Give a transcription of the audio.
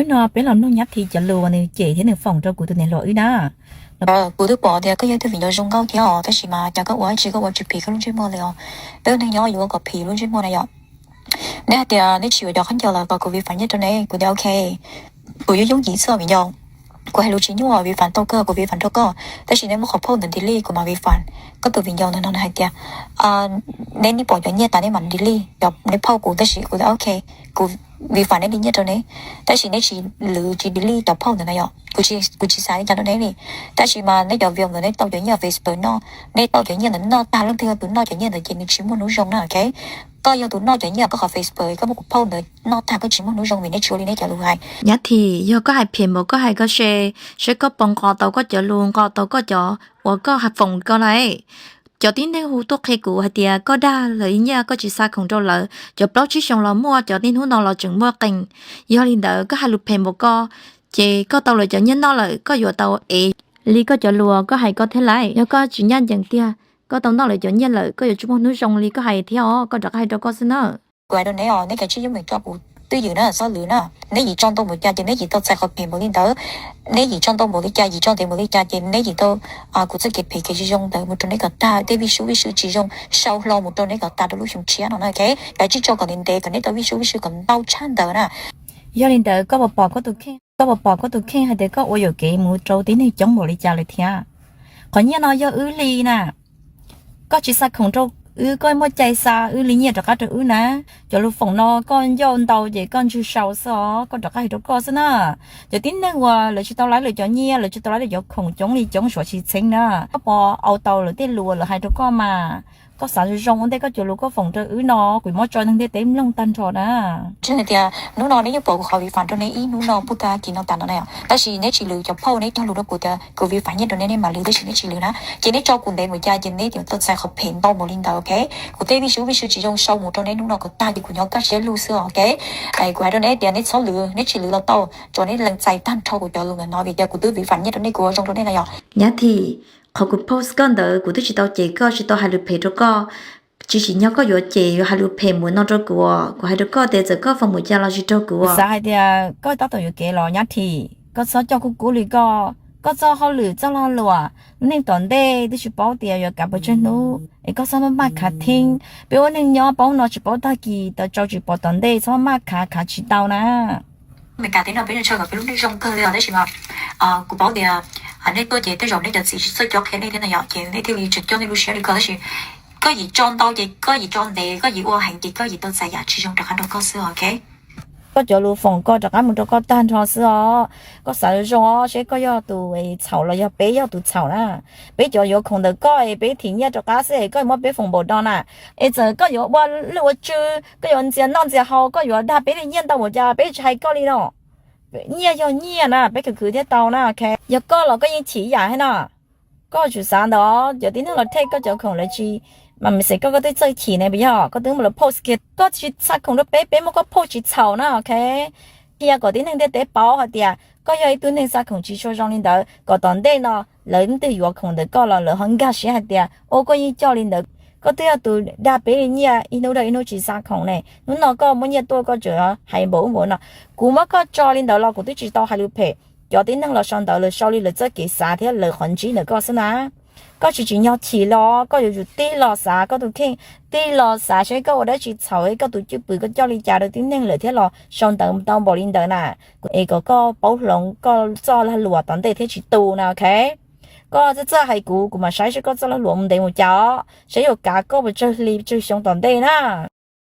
No peb los mloog Nyab Thim cov lus uas nws cem thiab nws foom rau kuv tus niam hluas wb na. Kuv twb pom tias koj yog ib tug viv ncaus zoo nkauj thiab os, tab sis mas cas koj ua dab tsi koj ua tsis phim koj lub ntsej muag li os. Peb ua neeg nyob yuav ua kom phim lub ntsej muag na yom. Neb hais tias neb tsis yuav cov khaub ncaws lawm kom kuv refund nyiaj rau neb, kuv tias ok, kuv yooj yooj yim xwb viv ncaus. Kuv hais lus tsis nyuaj, refund tau kawg kuv refund rau koj, tab sis neb muab qhov phauj ntawd delete kuv mam refund. Koj tus viv ncaus ntawd no nws hais tias neb nim pom cov nyiaj tas neb mam delete cov neb phauj kuv, tab sis kuv tias ok, kuv refund neb li nyiaj rau neb, tab sis neb tsis lwv tsis delete cov phauj ntawd na yom. Kuv tsis xav li cas rau neb li, tab sis mas neb cov viv ncaus ntawd neb tau cov nyiaj Facebook noj, neb tau cov nyiaj ntawd noj tag, leej twg yog tus noj cov nyiaj ntawd ces nws tsis muaj hnub zoo na, ok. Koj yog tus noj cov nyiaj koj qhov Facebook, koj muab kuv phauj ntawd noj tag koj tsis muaj hnub zoo vim neb tsis ua li neb cov lus hais. Nyab Thim, yog koj hais phim npaum koj hais ko se, saib koj puas nqos tau koj cov lus, nqos tau koj cov uas koj foom ko na. Cov tib neeg hu tuaj qhia kuv hais tias koj dag lawv nyiaj koj tsis xa khoom rau lawv, cov plaub tsib xyoos los muaj, cov niaj hnub no los tseem muaj qee. Yog li ntawd koj hais lus phim npaum ko, ces koj tau lawv cov nyiaj noj lawm koj yuav tau ev li koj cov lus koj hais ko thiab lauj. Yog koj tsis ncaj ncees tiag, koj tau noj lawv cov nyiaj lawm koj yuav tsis muaj hnub zoo li koj hais thiab os, koj rov qab hais rau koj xwb na. Kuv hais rau neb os, neb kav tsij yooj yim tso kuv twj ywm na, txhob lwv na. Neb yim tso ntau npaum cas ces neb yim tau txais qhov phim npaum li ntawd. Neb yim tso ntau npaum li cas, yim tso ntev npaum li cas ces neb yim tau kuv txoj kev phem kev tsis zoo ntawd mus rau neb kom tag, tej vij sub vij sw tsis zoo sau hlo mus rau neb kom tag rau lub xyoo tshiab no na, ok. Kav tsij tso kom ntev ntev kom neb tau vij sub vij sw kom ntau tshaj ntawd na. Yog li ntawd koj puas pom koj tus kheej, koj puas pom koj tus kheej hais tias koj ua yuam kev mus rau tib neeg coob npaum li cas lawm thiab? Qhov nyiaj no yog wb li na. Koj tsis xa khoom rau wb, koj muaj cai xa wb li nyiaj rov qab rau wb na. Cov lus foom no koj ncauj ntau ces koj ntswg sau xwb os, koj rov qab hais rau koj xwb na. Cov tib neeg uas lawv tsis tau laib lawv cov nyiaj, lawv tsis tau laib lawv cov khoom coob li coob suav tsis txheeb na. Koj puas au tau lawv tej lus uas lawv hais rau koj mas? Koj xav zoo zoo ua ntej koj cov lus koj foom rau wb no, kuv muab tso neeg ntiaj teb mloog tag nrho na. Tias hnub no neb yeej pom kuv qhov refund rau neb ib hnub no puag ta kis no tas no na, tab sis neb tsis lwv cov phauj neb cog lus rau kuv tias kuv refund nyiaj rau neb, neb mam lwv, tab sis neb tsis lwv na. Ces neb tso kuv ntev npaum cas ces neb yuav tau txais qhov phem ntau npaum li ntawd, ok. Kuv tej vij sub vij sw tsis zoo sau mus rau neb hnub no kom tag ces kuv nyob kaj siab lug xwb, ok. Kuv hais rau neb tias neb txhob lwv, neb tsis lwv los tau, tso neb lees txais tag nrho kuv cov lus ntawm no vim tias kuv twb refund nyiaj rau neb, kuv ua zoo rau neb na yom. Nyab Thim, qhov kuv post koj ntawd kuv twb tsis tau cem koj, tsis tau hais lus phem rau koj. Tsis tsim nyog koj yuav cem yuav hais lus phem mus no rau kuv. Kuv hais rau koj tias txawm koj foom mus cas los tsis raug kuv. Xav hais tias koj tab tom yuam kev los Nyab Thim, koj txhob coj kub kub li koj. Koj txoj hauj lwm txoj lag luam, lub neej tom ntej twb tsis paub tias yuav kav pes tsawg hnub es koj txhob maj maj khav theeb. Peb ua neeg nyob paub no tsis paub tag kis, tau tsau tsis pom tom ntej, txhob maj maj khav, khav tsis tau na. Meskas teb no peb tshaj kom peb lub neej zoo kawg li os, tab sis mas kuv paub tias nej tuaj ces tej zaum nej cov txiv tsis txawj cob qhia nej thiab na yom, ces nej thiaj li tseem coj nej lub siab li ko, tab sis koj yim tso ntau ces koj yim tso ntev, koj yim ua heev ces koj yim tau txais yam tsis zoo rov qab rau koj xwb, ok. Koj cov lus foom koj rov qab mus rau koj tag nrho xwb os. Koj xav zoo os, seb koj yog tus txhaum los yog peb yog tus txhaum na. Peb cov yuav khoom ntawm koj es peb thim nyiaj rov qab xwb es koj muab peb foom npaum no na. Es txawm koj yuav ua lwj ua tswv, koj yuav ntxias noj ntxias haus, koj yuav dag peb li nyiaj ntau npaum cas peb tsis hais koj li no. Nyiaj yog nyiaj na, peb khwv khwv thiaj tau na, ok. Yog koj los koj yeej chim yam thiab na. Koj tsum xav ntawd, cov tib neeg los thej koj cov khoom lawv tsis, mas message koj, koj twb txawj chim ne, puas yog? Koj twb muab lawv post kiag, koj tsis xa khoom rau peb, peb muab koj post tsis txhaum na, ok. Qhia kom tib neeg ntiaj teb paub hais tias koj yog ib tug neeg xa khoom tsis tshua zoo li ntawd, kom tom ntej no lawv leej twg yuav khoom ntawm koj los lawv ho nkag siab hais tias, o, koj yeej coj li ntawd. Koj twb yog tus dag peb li nyiaj ib hnub dhau ib hnub tsis xa khoom ne, hnub no koj muaj nyiaj tuaj koj tseem hais npaum ub npaum no. Kuv muab koj tso li ntawd los kuv twb tsis tau hais lus phem. Cov tib neeg los sau ntawv lawv sau li lawv txoj kev xav thiab lawv qhov ntsib ntawm koj xwb na. Koj tsis tsim nyog chim los koj yuav tsum tig los xav koj tus kheej, tig los xav seb koj ua dab tsi txhaum, koj tus cwj pwm koj coj li cas rau tib neeg lawm thiab los sau ntawv tau npaum li ntawd na. Es kom koj paub hloov koj txoj lag luam tom ntej thiab tsis tu na, ok. Koj txawj txawj hais kuv, kuv mam saib seb koj txoj lag luam mus ntev mus cas os, saib yuav kav koj puas tsawg hli tsawg xyoo tom ntej na.